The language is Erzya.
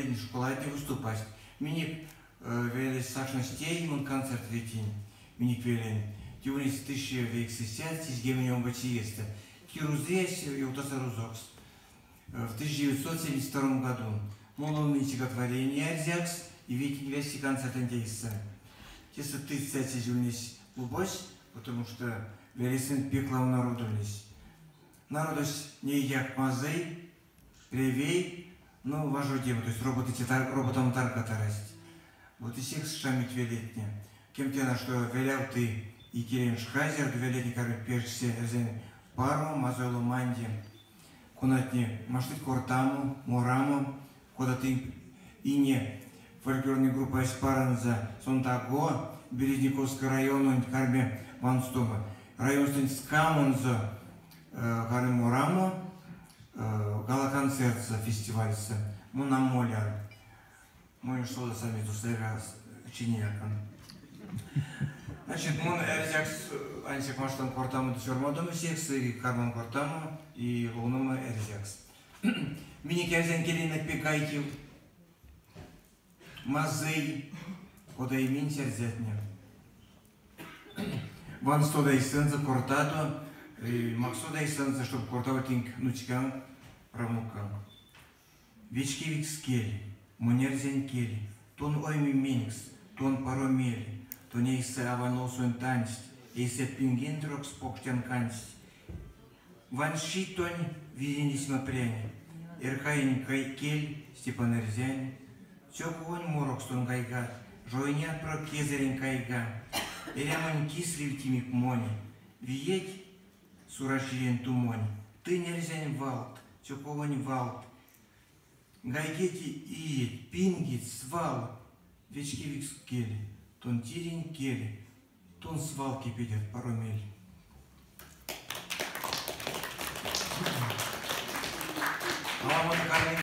велень школатне выступасть. Минек велесь сакшнось тей, мон концерт ветинь минек велень. Те ульнесь 1972 иестэ. Ки рузыясь, ёвтаса рузокс. В 1972 году мон ловнынь стихотворение эрзякс и ветинь весе концертэнть эйсэ. Тесэ тыцясь ульнесь клубось, потому что велесэнть пек ламо народ ульнесь. Народось нейяк мазый, превей, но важодема, то есть роботыця, роботамо таркат арасть. Вот и секс шамить велетне. Кемтяно, что велявты икелень шка, зярдо велетне кармить пешксе эрзянь паро, мазый ломанде, конатне маштыть кортамо, морамо, кода тынь ине фольклорной группась Парынза, сон таго Березниковской райононть карми ванстомо. Районстонть ськамонзо карми морамо гала-концертсэ, фестивальсэ. Мон а молян. Монь содасамизь тосо чиниякан. Значит, мон эрзякс ансяк маштан кортамо ды сёрмадомо секс, и карман кортамо и ловномо эрзякс. Минек эрзянь келенек пек гайтев, мазый, кода и минсь эрзятне. Ванстодо эйсэнзэ, кортадо, максодо эйсэнзэ, чтоб кортаволь тынк нуцьканк, правнуканк. Вечкевикс кель, монь эрзянь кель, тон ойме менькс, тон паро мель, тонь эйсэ авань ловсонь тансть, эйсэ пингень трокс покштян кандсть. Ванстчить тонь вирень лисьмапрянь, Эркаень кель, Степан Эрзянь. Цёковонь морокс тон гайгат, жойнят прок кезэрень кайга. Эрямонь кис ливтимик монь, виеть Сурачирень тумонь, тынь эрзянь валт, цёковонь валт, Гайгеть иеть, пингеть свал, вечкевикс кель, тон тиринь кель, тон свал кепедят паро мель.